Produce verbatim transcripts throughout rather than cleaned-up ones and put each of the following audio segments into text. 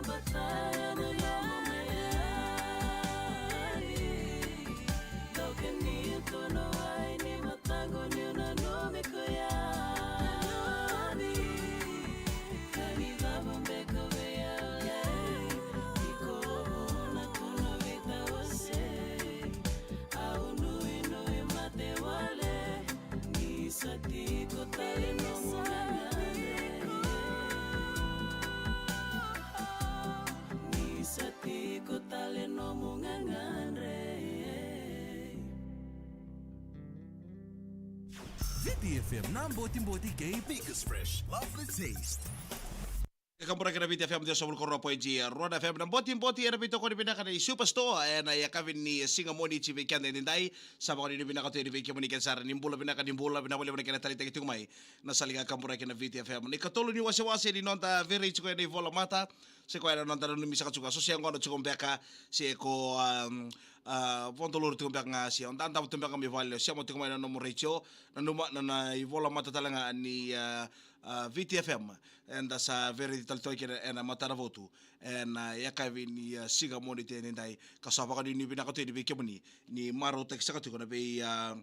Bataya na nomu mele. Toka ni tu na wai ni mataqu ni nanumi koya. Kani cava beka vei au lai. Iko na kuna vita wase. Au nuinui mate wale. Ni sa tiko tale nomu gagadre. Ni sa tiko tale nomu gagadre. Viti F M na botiboti kei Biggest Fresh. Love the taste. Ka kaburaki na Viti F M, ciwasagavulu ka rua poidi rua na F M, na botiboti ena veitokoni vinaka ni Superstore ena yakavi ni siga Moniti vei keda edaidai. Sa vakanuinui vinaka tu yani vei kemuni kece sara, ni bula vinaka, ni bula vinaka vakalevu na kena taleitaki tiko mai na sala ni ka kaburaki na Viti F M. Na ikatolu ni wasewase ni noda veiraici tiko ena ivolamata, se koya na noda nanumi saka tiko, so se yaqona tiko beka, se ko, um, a, vodolori tiko beka ga, se o dadabe tu beka mai vale, o sema tiko mai na nomu retio, nanuma na, na ivolamata tale ga ni, a, a, Viti F M. Eda sa veiraici tale toka kina ena matanavotu ena yakavi ni, a, siga Moniti edaidai. Ka sa vakanuinui vinaka tu yani vei kemuni ni marautaki saka tiko na vei, a,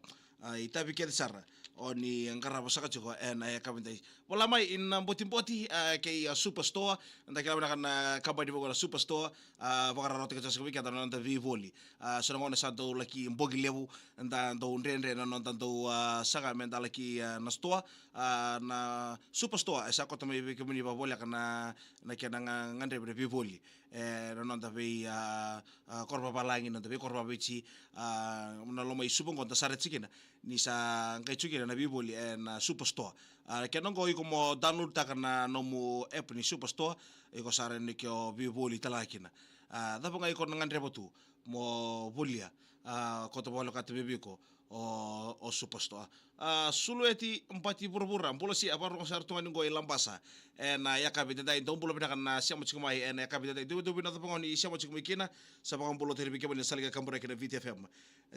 a, itavi kece sara o ni qarava saka tiko ena yakavi edaidai. Vola mai ina botiboti, a, kei, a, Superstore. Eda kila vinaka na kabani vou na Superstore, a, vakarautaki saka vei keda na noda veivoli. A, so na gauna sa dau laki bogi levu, da dau dredre na noda dau, a, saga meda laki, a, na sitoa, a, na Superstore e sa koto mai vei kemuni vakavoleka na, na kena ga, gadrevi na veivoli. E, na noda vei, a, a, koro vavalagi, noda veikoro vaviti, a, na loma i Suva qo da sa raica kina ni sa qai tu kina na veivoli ena Superstore. A, kena qo iko mo download taka na nomu app ni Superstore, iko sa rawa ni ko veivoli tale ga kina. A, cava ga iko na gadreva tu mo volia, a, koto vakalokata vei iko o, o Superstore. A, Sulueti Bati Vuravura, bula si a vakarogo sara tu ga ni qo i Labasa. Ena yakavi edaidai, dou bula vinaka na sema tiko mai ena yakavi edaidai. Dou, dou vinaka vakaoni sema tiko mai kina, sa vakabula tale vei kemuni na sala ni ka kaburaki na Viti F M.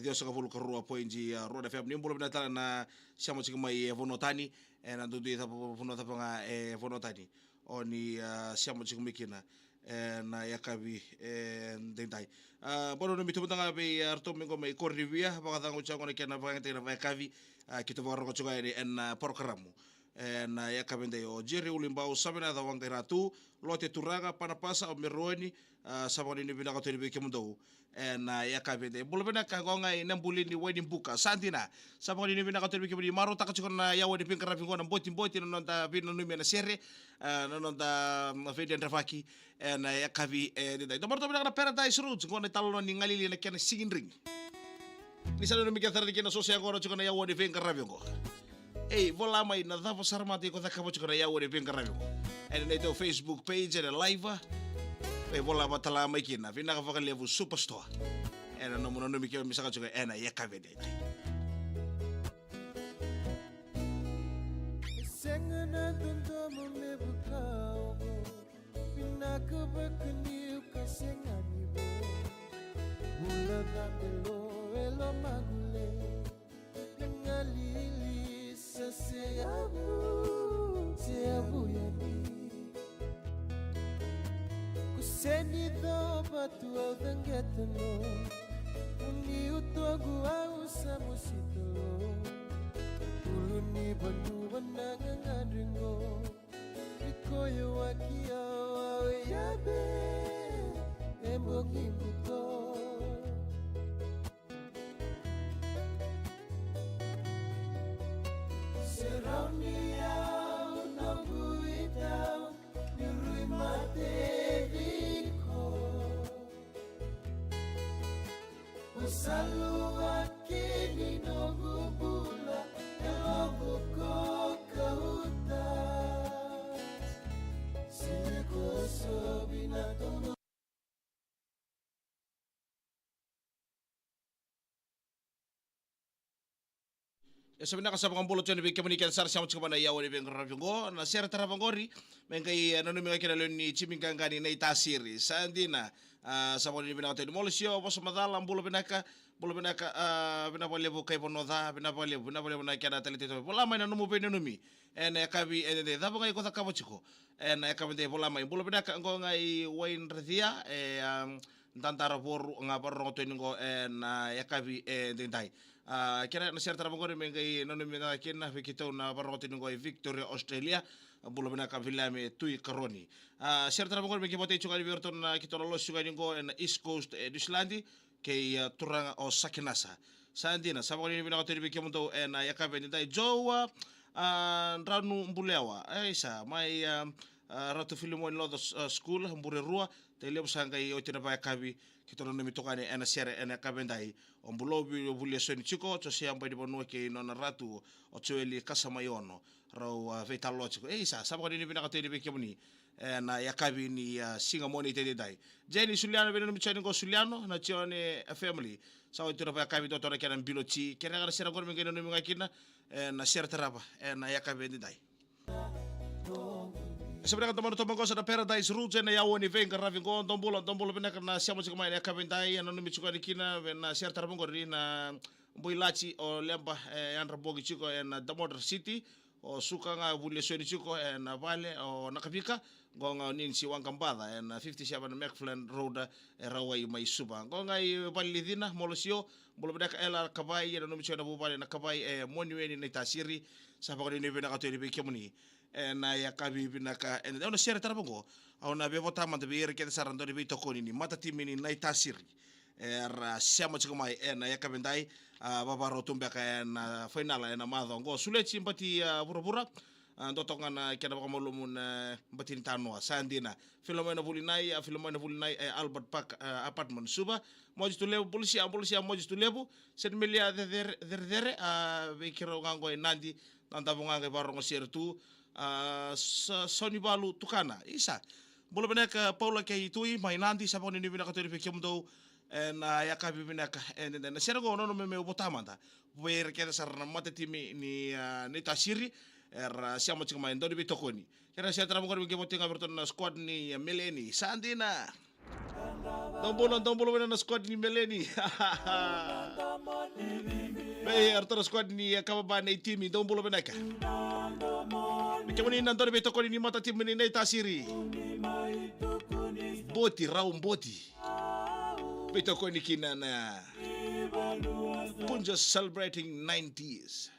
Ciwasagavulu ka rua poidi rua na F M, ni bula vinaka tale na sema tiko mai e vanua tani, ena duidui cava vanua cava ga e vanua tani. O ni, a, sema tiko mai kina ena yakavi edaidai. A, bau nanumi tu mada ga vei, a, ratou mai qo mai Korivia, vakacagau tiko qo na kena vakayagataki na vakayakavi, a, keitou vakarogo tiko yani ena, a, porokaramu. Ena yakavi edaidai o Jerry Ulibau, sa vinaka Waqairatu, Lote Turaga, Panapasa, o Meroni, a, sa vakanuinui vinaka tu yani vei kemudou. Ena yakavi edaidai. Bula vinaka qo ga i Nabuli ni Wainibuka. Sa dina. Sa vakanuinui vinaka tu yani vei kemuni marautaka tiko na yawa ni veiqaravi qo na botiboti na noda veinanumi ena sere, a, na noda, mm, veidredrevaki ena yakavi edaidai. Dou marautaka vinaka na Paradise Roots, qo na italanoa ni galili na kena sigidrigi. Ni sa nanumi kece sara ni kena so se yaqona tiko na yawa ni veiqaravi qo. Ei, vola mai na cava sara mada iko cakava tiko na yawa ni veiqaravi qo. Ena neitou Facebook page, ena live. Ei, vola vata tale mai kina, vinaka vakalevu Superstore. Ena nomu nanumi keimami saka tiko ena yakavi edaidai. Sega na dodonu me vukau. Vinaka vakaniu ka sega ni vo. Bula cabe lo e lomaqu le. Galili sa seyavu, seyavu yani. Ko seni cava tu au caqeta no. Ni utoqu au sa mosita lo. Ulu ni vanua na gagadre qo. Ni koya waki au au yabe e bogi buto. Surround me au noqu itau ni rui mate viko. Ko sa luaki ni noqu bula e loqu ko kauta. Sili ko sobi na tono. E sa vinaka sa vakabula tu yani vei kemuni kece sara sema tiko mai na yawa ni veiqaravi qo. Na sere tarava qori me qai, e, nanumi ga kina lewe ni Jimmy Qaqani na itasiri. Sa dina, a, sa vakanuinui vinaka tu yani. Molosio Vosa Macala, bula vinaka. Bula vinaka, a, vinaka vakalevu kai Vanua Ca, vinaka vakalevu, vinaka vakalevu na kena taleitaki. Vola mai na nomu veinanumi ena yakavi edaidai, cava ga iko cakava tiko ena yakavi edaidai, vola mai. Bula vinaka, qo ga i Wainracia, e, a, Dadaravoru ga vakarorogo tu yani qo ena yakavi edaidai. A, kena na sere tarava qori me qai nanumi vinaka kina vei keitou na vakarorogo tu yani qo e Victoria, Australia. Bula vinaka Viliame Tui Karoni. A, sere tarava qori me qai vakatai tu ga yani vei iratou na keitou na losi tu ga yani qo ena East Coast e Niusiladi, kei, a, turaga o Sakinasa. Sa dina, sa vakanuinui vinaka tu yani vei kemudou ena yakavi edaidai. Joe, a, a, Dranu Bulewa. E, isa, mai, a, a, Ratu Filimoni Loco, a, School, Bure Rua. Tailevu sa qai oti na vakayakavi, keitou nanumi toka yani ena sere ena yakavi edaidai. O Bulou Vi-, Vuliasoni tiko, Josea Bainivanua kei nona ratu, o Joeli Kasamai Ono. Rau, a, veitalanoa tiko. E, isa, sa vakanuinui vinaka tu yani vei kemuni ena yakavi ni, a, siga Moniti edaidai. Jeni Suliano, veinanumi tu yani qo Suliano, na Joni, a, family. Sa oti tu na vakayakavi, dua tu na kena bilo ti. Kere ga na sere qori me qai nanumi ga kina ena sere tarava ena yakavi edaidai. E sa vinaka, tomana toka qo sa na Paradise Roots ena yawa ni veiqaravi qo. Dou bula, dou bula vinaka na sema tiko mai ena yakavi edaidai, ena nanumi tiko yani kina, ena sere tarava qori na Boilati o Leba, e, yadra bogi tiko ena Damodaran City. O Suka ga Vuliasoni tiko ena vale, o Nakavika, qo ga o Ninsi Waqabaca ena fifty-seven Macflynn Road, e Rawai mai Suva. Qo ga i Valenicina Molosio, bula vinaka Ela Kavai, ena nanumi tiko ena vuvale na Kavai e Moniweni Naitasiri. Sa vakanuinui vinaka tu yani vei kemuni ena yakavi vinaka edaidai. Au na sere tarava qo, au na via vota mada vei ira kece sara na dau ni veitokoni ni matatimi ni Naitasiri era sema tiko mai ena yakavi edaidai, a, vavarau tu beka ena fainala ena macawa qo. Suleti Bati, a, Vuravura, a, dua toka ga na kena vakamalumu na Bati ni Tanoa. Sa dina. Filomena Vulinai, a, Filomena Vulinai, e, Albert Park, a, Apartment, Suva. Moji Tulevu, bula sia, bula sia, Moji Tulevu. Senimelia Cecere, Cerecere, a, vei keirau ga qo e Nadi, na davo ga qai vakarorogo sere tu. A, Sa-, Saunivalu Tukana, isa. Bula vinaka Paula kei Tui mai Nadi, sa vakanuinui vinaka tu yani vei kemudou ena yakavi vinaka edaidai. Na sere qo nanuma meu vota mada vei ira kece sara na matatimi ni, a, Naitasiri era sema tiko mai, dau ni veitokoni. Kena sere tarava qori me qai vota ga vei iratou na squad ni, a, Meleni. Sa dina. Dou bula, dou bula vinaka na squad ni Meleni. Vei iratou na squad ni, e, Kavaba Nei Timi, dou bula vinaka. Vei kemuni na dau ni veitokoni ni matatimi ni Naitasiri, Boti, Rau Boti. Veitokoni kina na Punjas celebrating ninety years.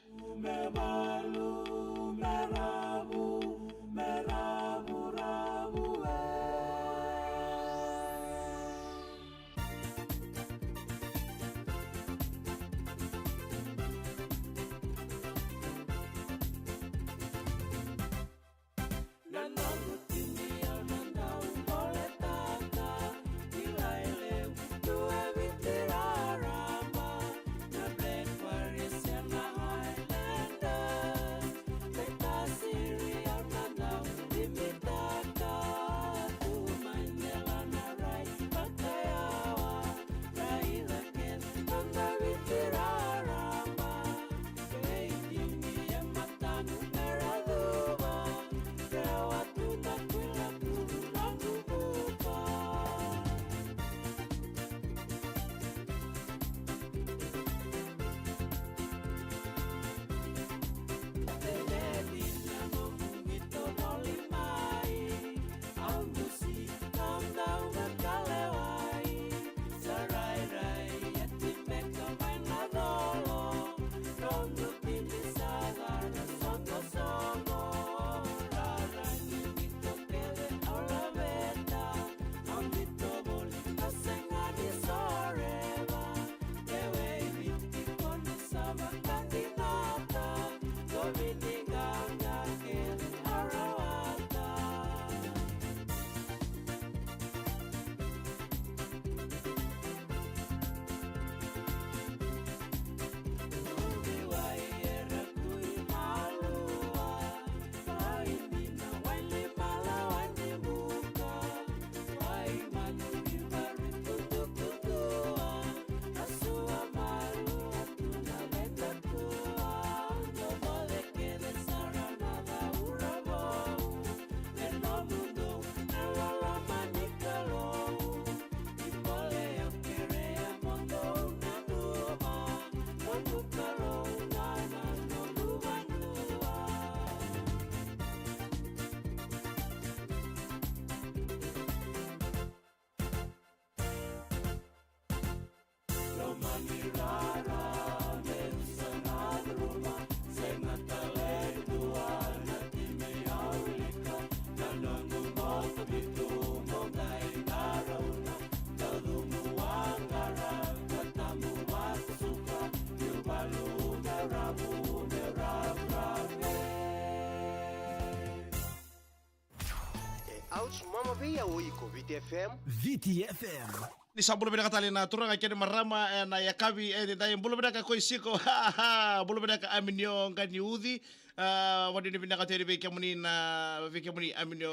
Vei au iko Viti F M. Viti F M. Ni sa bula vinaka tale na turaga kei na marama, e, na yakavi, e, ni dai bula vinaka ko i siko. Ha, ha, bula vinaka Aminio Ganiuci. A, vakanuinui vinaka tale vei kemuni na, vei kemuni Aminio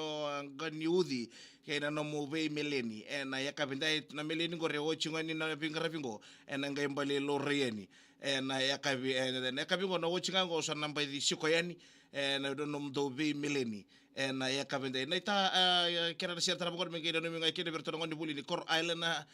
Ganiuci. Kei na nomu veimeleni. E, na yakavi dai na meleni qori e oti goni na veiqaravi qo. E, na qai bale loraiani. E, na yakavi, e, na yakavi qo na oti ga qo sa na bai siko yani. E, na nomudou veimeleni. E, na yakavi dai. Na ita, e, kere na sere tara vaqori me qai nanumi ga kina vei iratou na gone ni vuli ni Coral Island, a,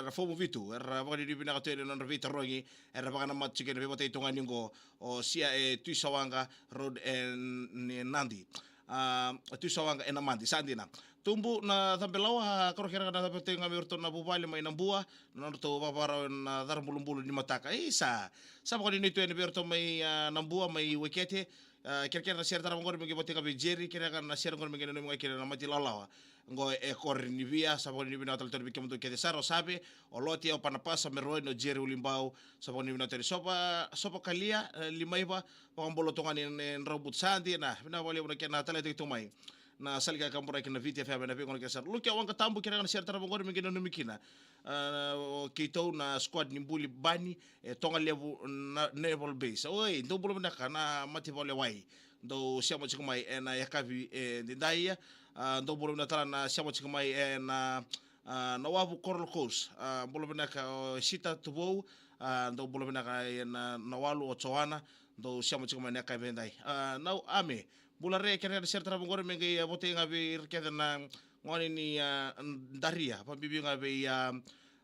era fomu vitu. Era vakanuinui vinaka tu ena nodra veitarogi. Era vakanamata tiko ena veivatai togani qo. O Sia e Tuisawaqa Road e N-, Nadi. A, Tuisawaqa e Namadi, sa dina. Tubu na cabe lawa, a, karo kere na cabe tei ga vei iratou na vuvale mai Nabua. Na nodratou vavarau ena cara bulubulu ni mataka. Isa, sa vakanuinui tu ena vei iratou mai, a, Nabua, mai Wekete. A, kerekere na sere tara vaqori me qai vati ga vei Jerry, kerekere na sere qori me qai nanumi ga kina na mati lawalawa. Qo e Korinivia, sa vakanuinui vinaka tale tu vei kemudou kece sara, o Save, o Lote, o Panapasa, Meroni, o Jerry Ulibau, sa vakanuinui vinaka tale, Sova, Sova Kalia, e, Limaiva, vakabula togani e, e Draubutu sa dina, vinaka vakalevu na kena taleitaki tu mai. Na sala ni kakaburaki na Viti F M ena veigauna kece sara. Luke Waqatabu, kerekere na sere tara vaqori me qai nanumi kina. A, o keitou na squad ni buli bani, e Togalevu na Naval Base. Oi, dou bula vinaka na mataivakalewai. Dou sema tiko mai ena yakavi e didai. A, dou bula vinaka tale na sema tiko mai ena, a, Nawavu Coral Coast. A, bula vinaka o Sita Tuvou. A, dou bula vinaka ena Nawalu o Joana. Dou sema tiko mai na yakavi e dai. A, nau ame. Bula re, kere na sere tara vaqori me qai, a, votei ga vei ira kece na gone ni, a, Daria. Vakabibi ga vei, a,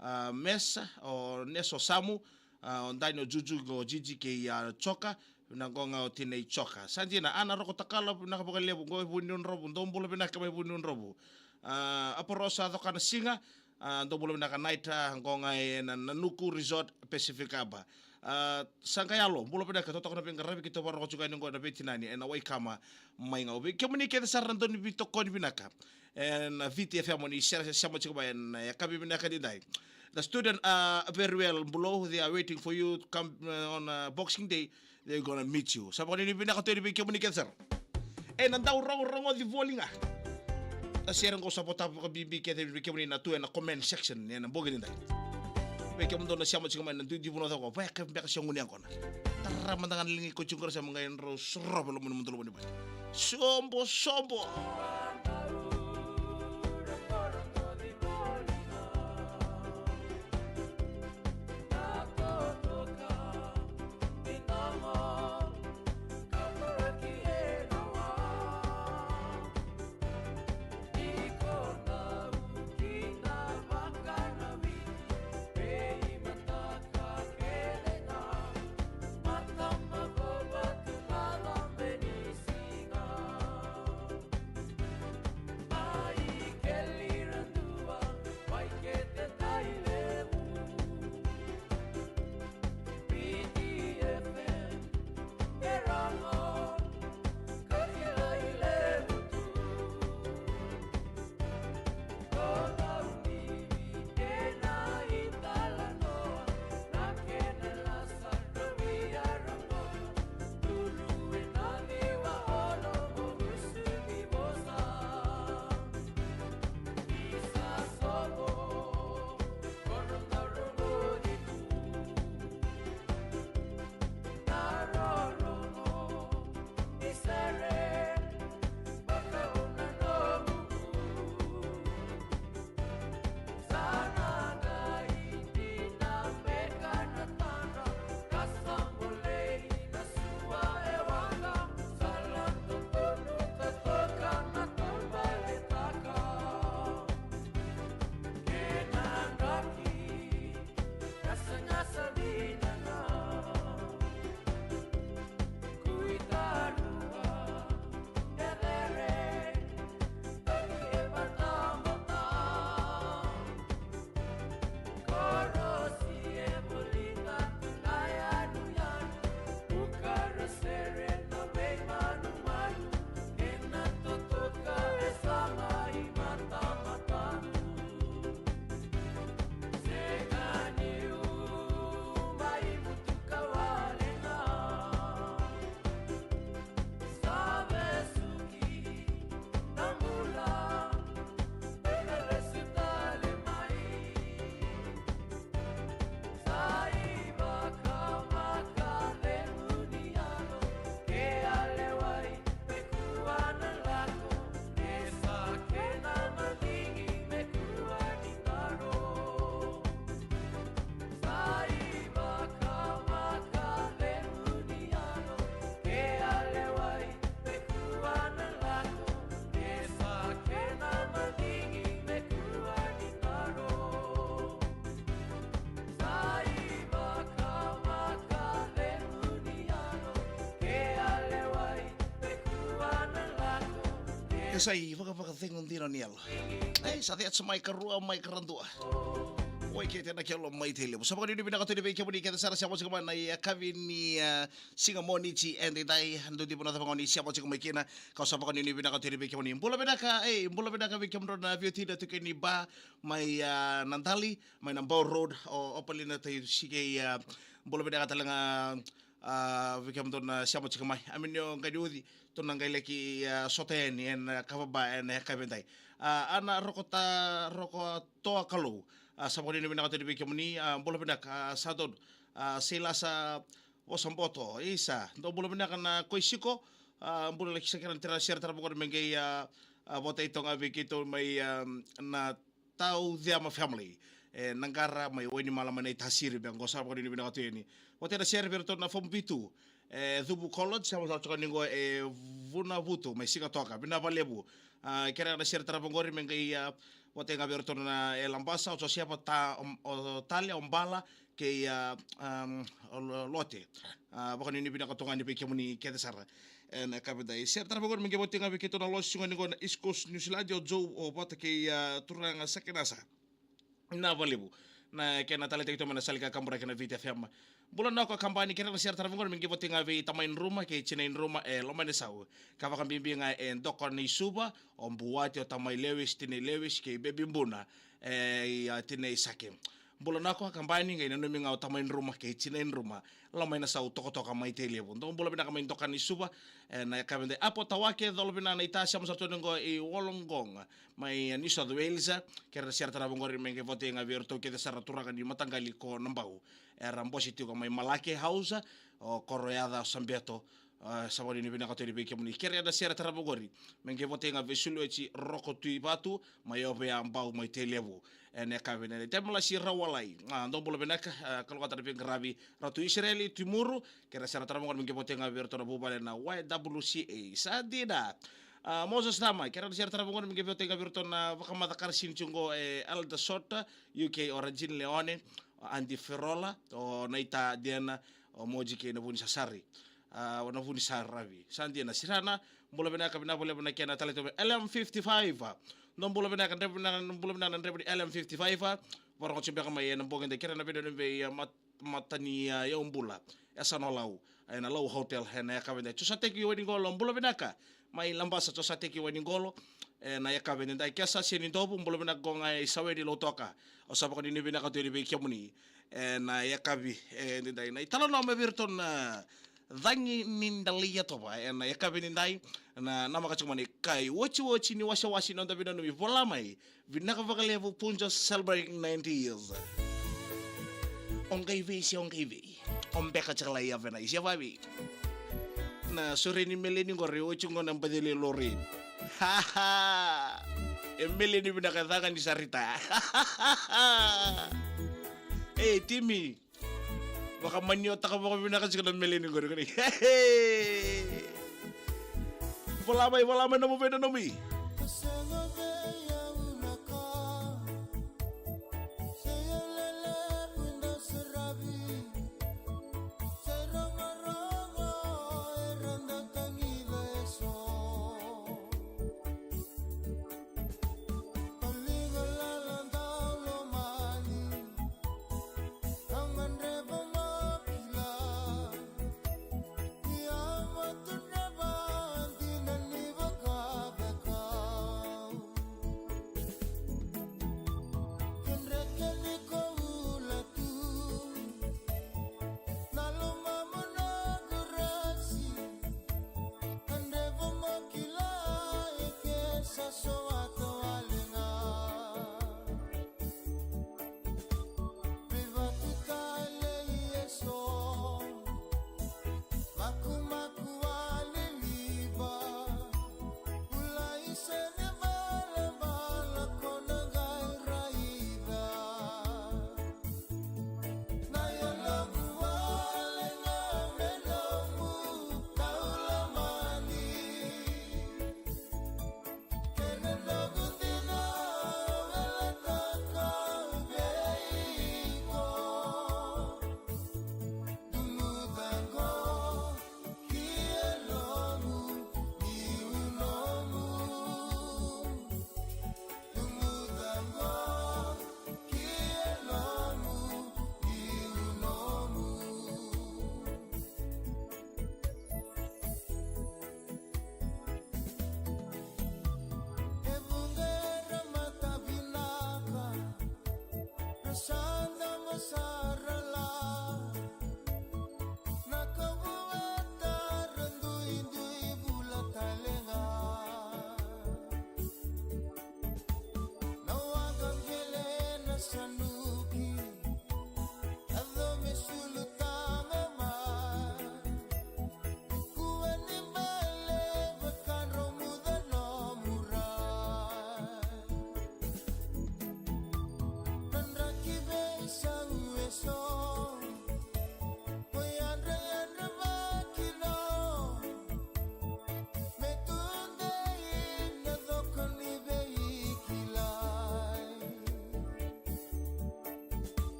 a, Mesa, o Neso Samu, a, o Dani, o Juju, o Jiji kei, a, Joka, vinaka qo ga o tinai Joka. Sa dina, Ana Roko Takala, vinaka vakalevu, qo e Vuniudrovu, dou bula vinaka mai Vuniudrovu. A, Aporosa Cokanasiga, a, dou bula vinaka Naita, qo ga ena Nanuku Resort Pacific Harbour. A, Saqayalo, bula vinaka, totoka na veiqaravi keitou vakarorogo tiko yani qo ena veitinani, ena Waikama, mai ga. Vei kemuni kece sara na dau ni veitokoni vinaka. Ena Viti F M ni sere sema tiko mai ena yakavi vinaka ni dai. The student are very well below. They are waiting for you to come, uh, on, uh, Boxing Day. They're gonna meet you. Sa vakanuinui vinaka tu yani vei kemuni kece sara. E na dau rogorogoci voli ga. Na sere qo sa vota vakabibi kece vei kemuni na tu ena comment section ena bogi ni dai. Vei kemudou na sema tiko mai na duidui Vanua Coko, vaya ka beka se gunu yaqona. Tara mada ga na liga i ko tiko qo ra sema qai drau sorova e loma ni mudu loma ni vale. Sobo, sobo. Sa ivakavakacegu dina ni yalo. Ei, sa that's mai karua, mai karadua. Oi, kete na kelo mai Tailevu. Sa vakanuinui vinaka tu yani vei kemuni kece sara, sa mosi kemuni na yakavi ni, ah, siga Moniti edaidai, dua tiko na cava gone ni sa mosi kemuni kina. Kau sa vakanuinui vinaka tu yani vei kemuni. Bula vinaka, ei, bula vinaka vei kemudou na veiwatini tu kei ni ba mai, ah, Nadali, mai na Bau Road, o Opalina Tai Sikei, ah, bula vinaka tale ga, ah, vei kemudou na sa mosi kemuni. Aminio qai ni uci, tu na qai laki, ah, sota yani ena kava ba ena yakavi edai. Ah, Ana Rokota, Rokotoa Kalou. Ah, sa vakanuinui vinaka tu yani vei kemuni, ah, bula vinaka, ah, sa donu. Ah, Seilasa Vosaboto, isa. Dou bula vinaka na koi Siko, ah, bula laki sa kena tira sere tara vaqori me qai, ah, ah, votai toga vei keitou mai, ah, na Tau Ciama family. E, Naqara mai Wainimala mai na itasiri, me qo sa vakanuinui vinaka tu yani. Votai na sere vei iratou na Form B two. E, Cuvu College, sa vakanuinui qo e Vunavutu, mai Sigatoka, vinaka vakalevu. Ah, kere na sere tara vaqori me qai, ah, votai ga vei iratou na e Labasa, o Josefa Ta, o, o Tale, o Bala, kei, ah, um, o Lo-, Lote. Ah, vakanuinui vinaka toga yani vei kemuni kece sara. Ena yakavi edai. Sere tara vaqori me qai votai ga vei keitou na Losi gone qo na East Coast New Zealand, o Joe, o vata kei, ah, turaga Sakinasa. Vinaka vakalevu. Na kena taleitaki tu mai na sala ni kakaburaki na Viti F M. Bula na ko kabani, kere na sere tara vaqori me qai votai ga vei tamai Druma kei tinai Druma e Lomainasau. Ka vakabibi ga e Doka ni Suva, o Buati, o tamai Lewis, tinai Lewis kei Bebi Buna, e, i, ah, tinai Sake. Bula na ko kabani, qai nanumi ga o tamai Druma kei tinai Druma, Lomainasau Tokatoka mai Tailevu. Dou bula vinaka mai Doka ni Suva, ena yakavi edai. Apo Tawake, colo vinaka na ita, sa mosi tu yani qo i Wollongong mai New South Wales. Kere na sere tara vaqori me qai votai ga vei iratou kece sara turaga ni mataqali ko Nabau. Era bosi tiko mai Malake House, o Koroyaca, o Sabeto, ah, sa vakanuinui vinaka tu yani vei kemuni. Kere na sere tara vaqori me qai votai ga vei Sulueti Roko Tuivatu, mai Ovea Bau mai Tailevu. Ena yakavi edai. Temalasi Rawalai. Ah, dou bula vinaka, ah, Kalokata na veiqaravi. Ratu Isireli Tuimuru, kere na sere tara vaqori me qai votai ga vei iratou na vuvale na Y W C A. Sa dina. Ah, Moses Tama, kere na sere tara vaqori me qai votai ga vei iratou na vakamaca karisini tiko qo e Elder Sota, U K, o Rajin Leone, o Andy Ferola, o Naita Diana, o Moji kei na Vunisasari. Ah, o na Vunisaravi. Sa dina, Sirana, bula vinaka, vinaka vakalevu na kena taleitaki tu mai L M fifty-five. Dou bula vinaka, dre vinaka, bula vinaka na draiva ni L M fifty-five. Varogo tiko beka mai ena bogi edai, kere na veido ni vei, ah, mat-, matani, ah, yau bula. E sa no lau. Ena Lau Hotel, ena yakavi edai. Josateki Wainiqolo, bula vinaka. Mai Labasa, Josateki Wainiqolo. Ena yakavi edai. Kesa Seni Dovu, bula vinaka qo ga i Saweni Lautoka. O sa vakanuinui vinaka tu yani vei kemuni. Ena yakavi edai. Na italanoa mai vei iratou na Cagi ni Dalaiyatova. Ena yakavi edai. Na namaka tiko mai na kai otioti ni wasewase ni noda veinanumi, vola mai. Vinaka vakalevu Punjas celebrating ninety years. O qai vei se o qai vei. O beka tiko lai a vena isi a vavi. Na sore ni meleni qori, oti qo na baci lai lori. Ha ha. E meleni vinaka, e caka ni sa rita. E timi. Vakamaniotaka vakavinaka tiko na meleni qori, qori. Vola mai, vola mai na nomu veinanumi.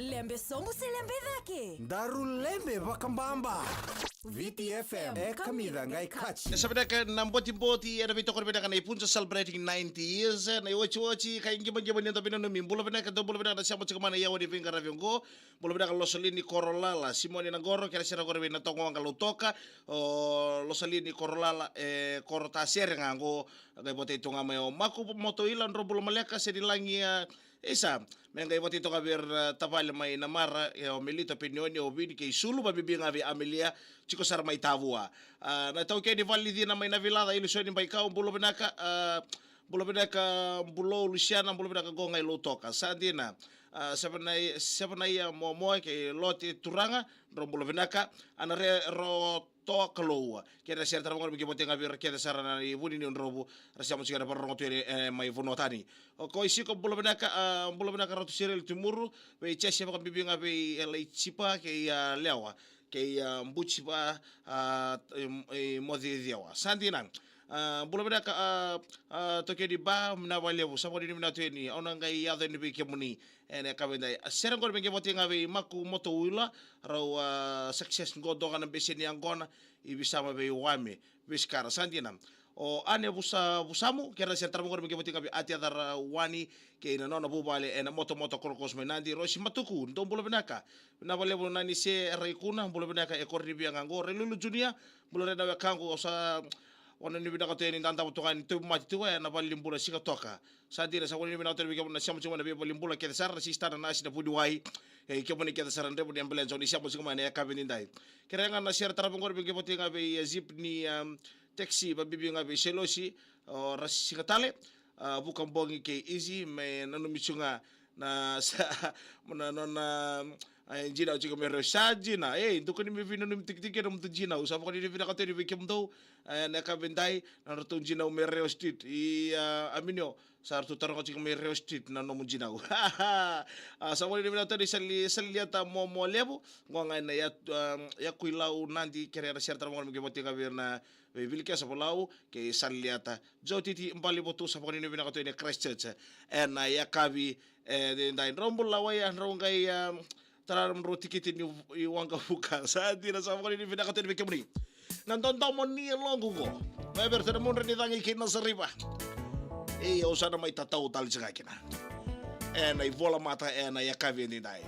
Lebe sobu se lebe cake. Daru lebe vakababa. Viti F M, e kamica qai kaci. E sa vinaka na botiboti, e na veitokoni vinaka na Ipunja celebrating ninety years, e, na iwatiwati, ka iqimaqima ni da veinanumi. Bula vinaka, dou bula vinaka na sema tiko mai na yawa ni veiqaravi oqo. Bula vinaka Losolini Korolala, Simoni Naqoro, kei na sere qori vei na Togoqa Lautoka, o Losolini Korolala, e, Koro Tasere ga oqo, qai votai tu ga mai o Maku Motoila, dro bula maleka, se ni lagi, e, isa, me qai votai tu ga vei ira, e, tavale mai Namara, e, o Melita Penioni, o Vini kei Sulu, vabibi ga vei Amelia, tiko sara mai Tavua. A, na taukei ni vale ni cina mai Navilaca, Ilusoni Baikau, bula vinaka, a, bula vinaka, Bulou Lusiana, bula vinaka qo ga i Lautoka. Sa dina, a, Sevanaia, Sevanaia Moamoa kei Lote Turaga, dro bula vinaka, Anare Rotoa Kalou. Kei na sere tara vaqori me qai votai ga vei ira kece sara na i vuni ni drovu, ra sema tiko na varorogo tu e, e, mai vanua tani. O ko i Siko bula vinaka, a, bula vinaka Ratu Sireli Tumuru, vei Jesi vakabibi ga vei Elaijipa kei a Lewa, kei a Bujipa, a, i, i Mociciwa. Sa dina. A, bula vinaka, a, a, Tokeni Ba, na valevu, sa vakanuinui vinaka tu yani, au na qai yaco yani vei kemuni. E na ka vei dai. A sere qori me qai votai ga vei Maku Motoila, rau, a, success qo doka na bese ni yaqona, i Visama vei Wame, Visikara, sa dina. O Ane Vusa, Vusamu, kei na sere tara vaqori me qai votai ga vei Ati Acara Wani, kei na nona vuvale, e na Motomoto Korokoso mai Nadi, Rosi Matuku, dou bula vinaka. Na valevu na ni se Raikuna, bula vinaka e Korinivia ga qo, Railulu Junior, bula re na wekaqu, o sa, wana ni vinaka tu yani dadava tu ga ni tau mati tu ga, e na vale ni bula Sigatoka. Sa dina, sa vakanuinui vinaka tu yani vei kemuni na sema tiko mai na veivale ni bula kece sara, na sista na nasi na vuniwai. E, kemuni kece sara drevu ni ambulance, o ni sema tiko mai na yakavi ni dai. Kere ga na sere tara vaqori me qai votai ga vei, e, Zip ni, um, taxi, vabibi ga vei Selosi, o Rasiga Tale, a, Vukabogi kei Easy, me nanumi tu ga na sa, na nona, e, jinau tiko mai Rewa. Sa dina, e, dou kua ni me veinanumi tikitiki na mudu jinau. Sa vakanuinui vinaka tu yani vei kemudou, e, na yakavi dai, na nodratou jinau mai Rewa Street. I, a, Aminio, sa ratou taroga tiko mai Rewa Street na nomu jinau. A, sa vakanuinui vinaka tu yani Sali, Saliata Moamoa Levu, qo ga na ya, a, Yakuilau Nadi, kere na sere tara vaqori me qai votai ga vei ira na, vei Vilikesa Volau, kei Saliata. Joe Titi Balivotu, sa vakanuinui vinaka tu yani Christchurch. E na yakavi, e, dai, drau bula wai, a, drau qai, a, tara drau tikiti ni i Waqavuka. Sa dina, sa vakanuinui vinaka tu yani vei kemuni. Na dodomo ni yaloqu qo. Mai vei ira na mudre ni cagi kei Nasariva. Ei, au sa na mai tatau tale tiko ga kina. E na ivola mata, e na yakavi ni dai.